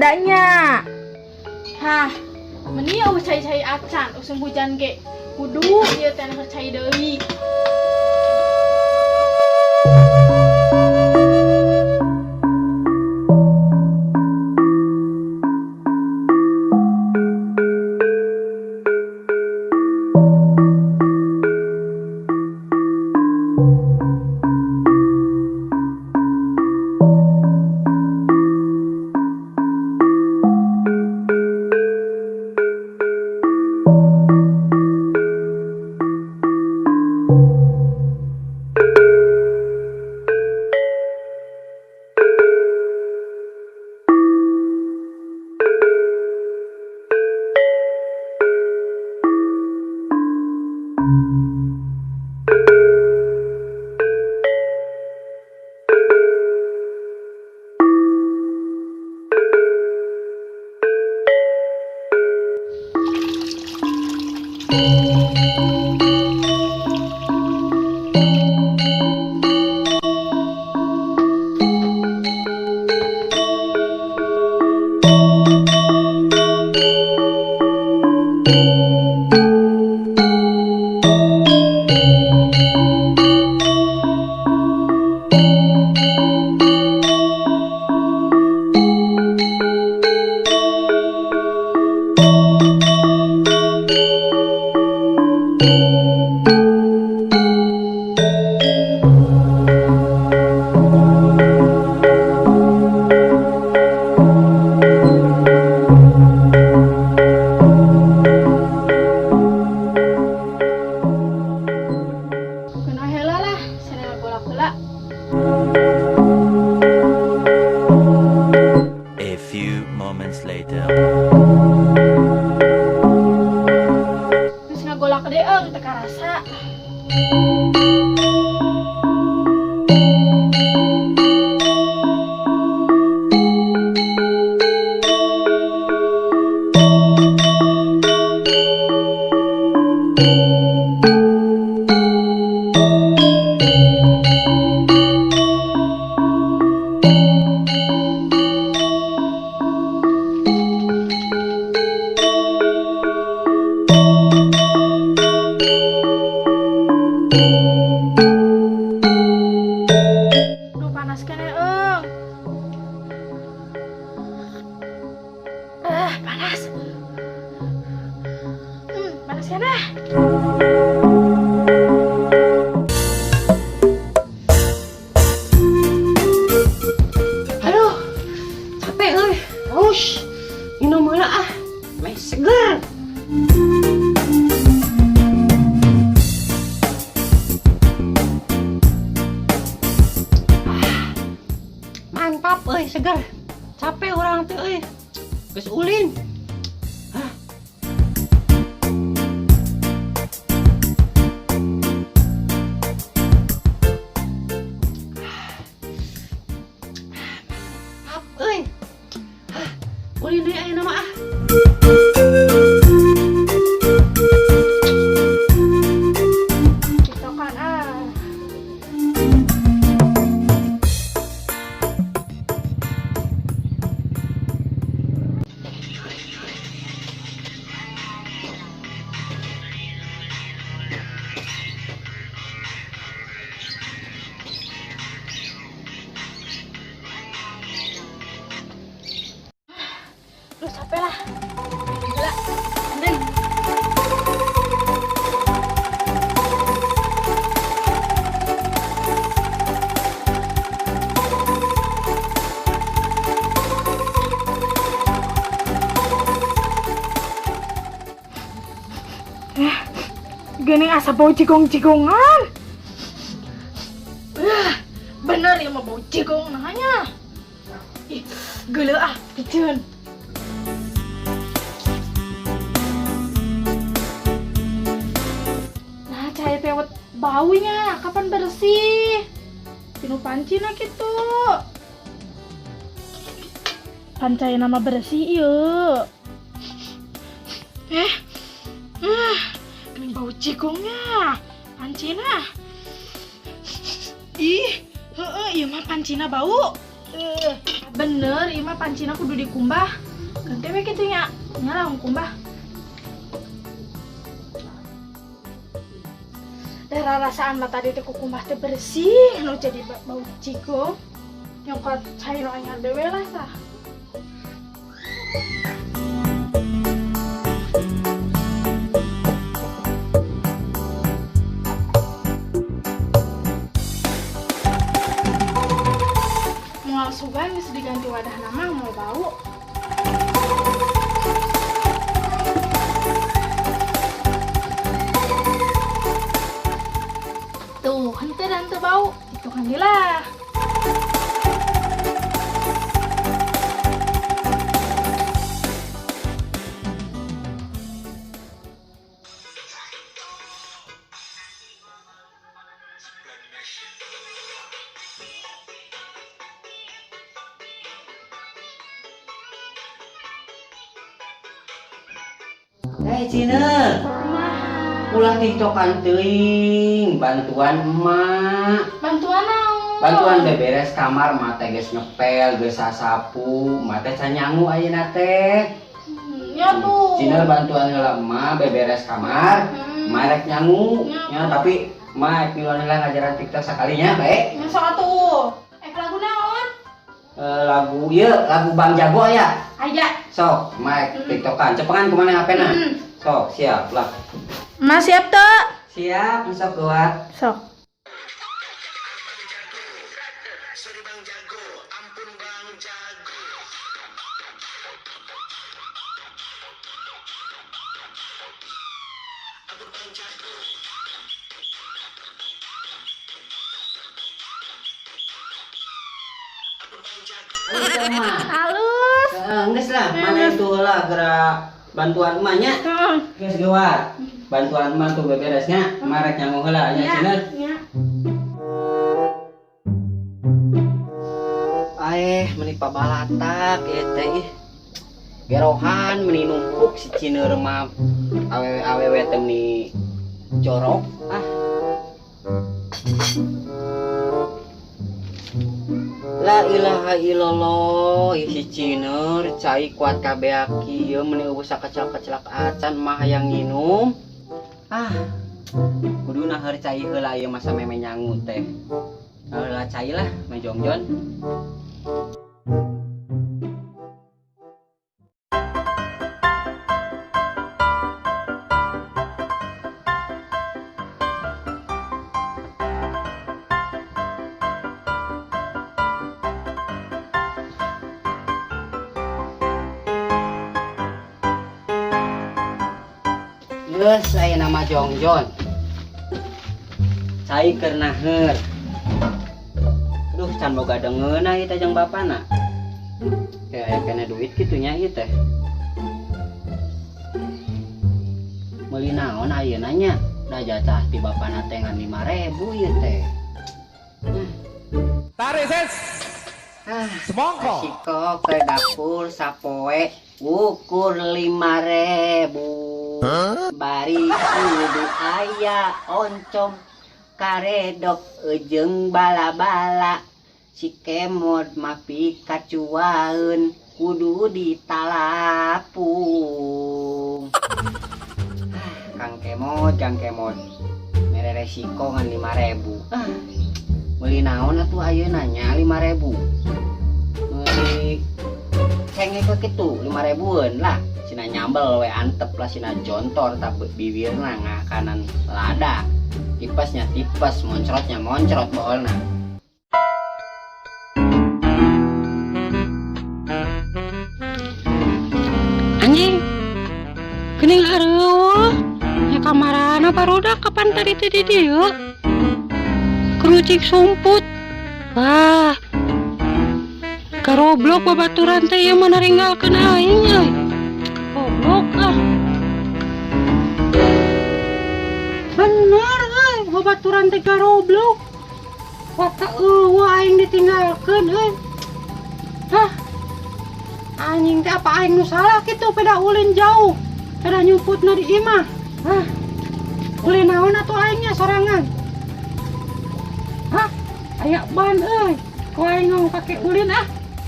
nadanya. Hah, meni eueuh cai-cai acan usum hujan ge. Kudu ieu teh keur cai deui. Keun we heula lah, sana golak heula. A few moments later. Geus ngagolak deui eung teu karasa. Duh panas keneh eung. Ah, panas. Panas keneh. Aduh, capek euy. Terus minum heula ah. Meh seger. Ah, mantap euy, seger. Capek urang teh euy. Geus ulin. Ah. Mantap euy. Ah, ulin deui ayeuna mah ah. Tiktokan ah. Duh, capek lah. Gila. Andeng. Geuning asa bau jigong-jigongan. Bener ya mah bau jigong nanya. Ih, geuleuh ah, piceun. Nah, cai teh baunya, kapan bersih? Tinu pancina kitu. Pancai nama bersih ieu. Geuning bau jigongnya. Pancina. Ih, heeh, ieu mah pancina bau. Bener, ieu mah pancina kudu dikumbah. Ganti we kitu nya. Nya langsung kumbah. Darah rasaan mah tadi teh kukumbah teh bersih, nu jadi bau cigo. Nyokot cai nu anyar dewe lah tah. Moal sugan geus diganti wadah nama mau bau. Tuh, henteu dan teu bau. Itu kan lah. Hei Cina, ulah tiktokan teuing, bantuan emak. Bantuan naon? Bantuan beberes kamar, emak teh geus ngepel, geus sasapu, emak teh can nyangu ayeuna teh. Nya tuh. Cina bantuan heula emak beberes kamar, emak rek nyangu. Nya. Nya tapi emak rek miluan heula ngajaran TikTok sakalinya bae. Nya sok atuh. Lagu naon? Lagu ieu, lagu Bang Jago aya. Aya. Sok, emak tiktokan. Cepengan kumaha HP-na? Sok, siap lah. Mas siap tuh? Siap, sok geuat. Sok. Halus. Geus lah, mana itu lah gerak bantuan emaknya. Geus geuat. Bantuan emak tuh beberesnya, emak rek nyangu heula nya Cina. Aeh, meni pabalatak ieu teh ih. Gerohan meni numpuk si Cina mah awewe-awewe teh meni jorok ah. La ilaha illallah, ih si Ciner cai kuat kabeh kieu meni eueuh sakecel-kecelak acan mah hayang nginum. Ah, kudu naheur cai heula ieu masa meme nyangu teh. Heula cai lah, me jongjon. Geus aya nama jongjon. Cai keur naher. Duh, can boga dengeuna ieu teh jeung bapana. Kayak aya kena duit kitu nya ieu teh. Meuli naon ayeuna nya? Da jatah ti bapana teh ngan 5.000 ieu teh. Tarik ses. Ah, semongko. Resiko ke dapur sapoe ukur 5.000. Bari kudu aya oncom karedok jeung bala-bala si kemod mah pikacuaeun kudu ditalapung. Kang Kemod, Kang Kemod mere resiko ngan 5.000. Ah, meuli naon atuh ayeuna nya 5.000. Meuli cengek we kitu 5.000-eun lah. Sina nyambel we antep lah sina jontor tak bibirna ngakanan lada. Tipesnya tipes, moncrotnya moncrot boolna. Anjing. Geuning areueuh. Ya kamarana barudak kapan tadi teh di dieu? Kerucik sumput. Wah. Garoblok babaturan teh ieu mah naringgalkeun aing euy. Goblok ah. Bener euy, babaturan teh garoblok. Wata eueuh aing ditinggalkeun euy. Hah. Anjing teh apa aing nu salah kitu peda ulin jauh. Peda nyumputna di imah. Hah. Ulin naon atuh aingnya sorangan? Hah? Aya ban euy. Ku aing ngomong pake ulin ah.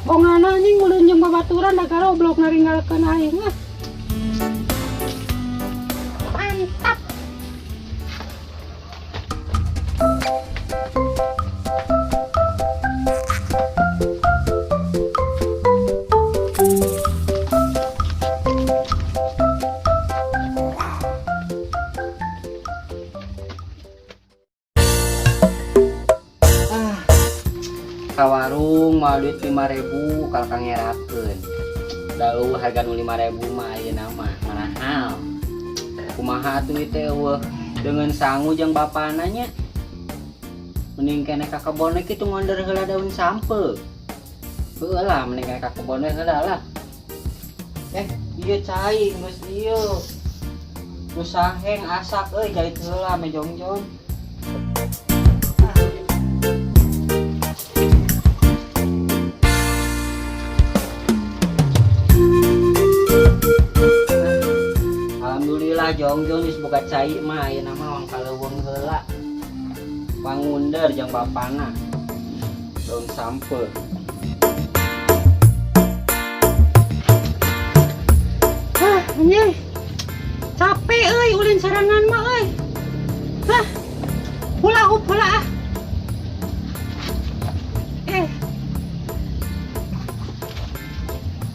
Bongana anjing ulun jeung babaturan da garoblok naringgalkeun aing ah. Mantap. Ah, ka warung mau duit 5.000 kalau kang ngerakeun. Lalu harga nu 5.000 mah ayeuna mah mahal. Kumaha atuh ieu teh eueuh dengan sangu jeung bapana nya. Mending keneh ka kebon we kitu ngonder heula daun sampeu. Heueuh lah mending keneh ka kebon we heula lah. Ieu cai geus ieu. Geus saheng asak euy jait heula me jongjon. Alhamdulillah jongjon geus boga cai mah ayeuna mah wang kaleuweung heula. Pangunder jeung bapana. Daun sampeu. Hah, anjing. Capek euy ulin sorangan mah euy. Hah. Hula hoop heula ah. Eh.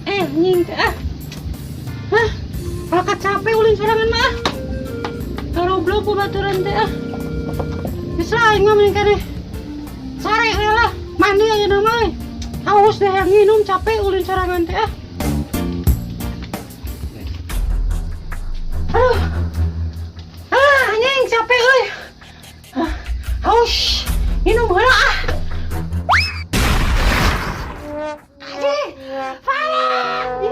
Anjing teh ah. Hah. Kalau capek ulin sorangan mah ah. Garoblok babaturan teh ah. Geus lah aing mah mending keneh. Sare we lah, mandi ayeuna mah euy. Haus deh yang minum capek ulin sorangan teh ah. Aduh. Ah, anjing capek euy. Ah, haus. Minum heula ah. Anjing, panas.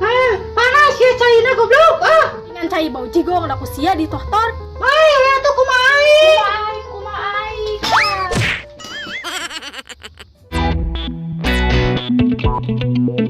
Ah, panas ya caina goblok. Ah, Ngan cai bau jigong da ku sia ditohtor. ai we atuh kumaha aing? Kumaha aing, kumaha aing.